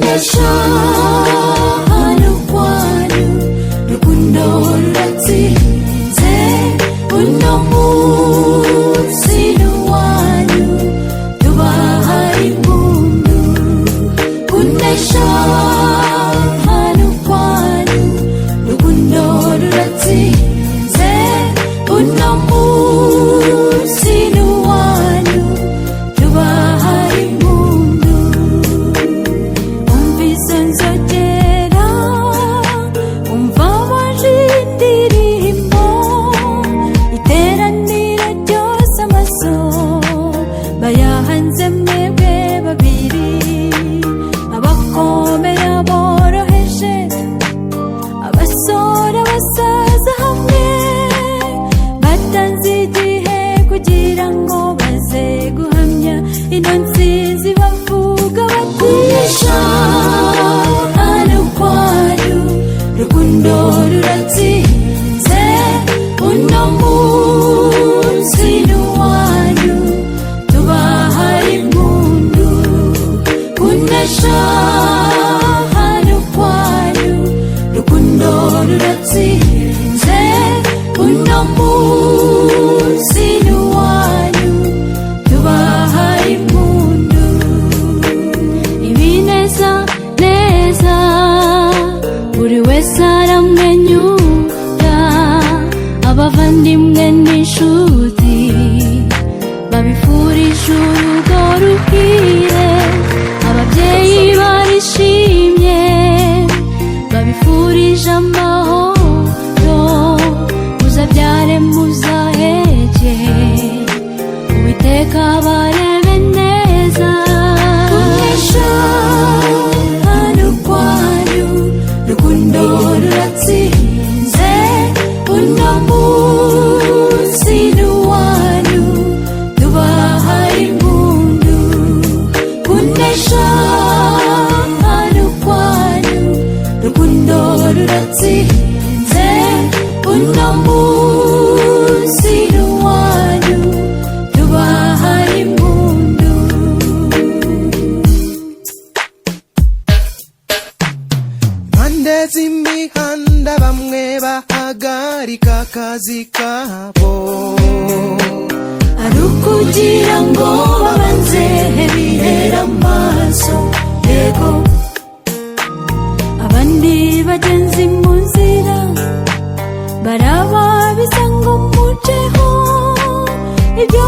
Kunesha hano kwanyu, rukundo ruratsinze. Uno munsi n'uwanyu, tubahaye impundu. Kunesha hano kwanyu, rukundo ruratsinze. Uno munsi n'uwanyu, tubahaye impundu. Umvise nzogera, umva amajwi y'indirimbo, iteraniro ryose amaso bayahanze mwebwe babiri, abakomeye, aboroheje, abasore, abasaza, hamwe batanze igihe kugira ngo baze guhamya ino nsinzi, bavuga bati: "Kunesha hano kwanyu, rukundo ruratsinze. Uno munsi n'uwanyu, tubahaye impundu." Kunesha hano kwanyu, rukundo ruratsinze. Uno munsi n'uwanyu, tubahaye impundu. Ibineza neza, buri wese aramwenyura, abavandimwe n'inshuti babifurije urugo ruhire, ababyeyi barishimye, babifurije amahoro, muzabyare muzaheke, Uwiteka barebe neza. Kunesha hano kwanyu, rukundo ruratsinze. Uno munsi n'uwanyu, tubahaye impundu. Kunesha hano kwanyu, rukundo ruratsinze. Uno munsi n'uwanyu, tubahaye impundu. Impande z'imihanda bamwe bahagarika akazi kabo, ari ukugira ngo babanze bihere amaso, yego, abandi bagenzi mu nzira barababiza ngo muceho ibyo.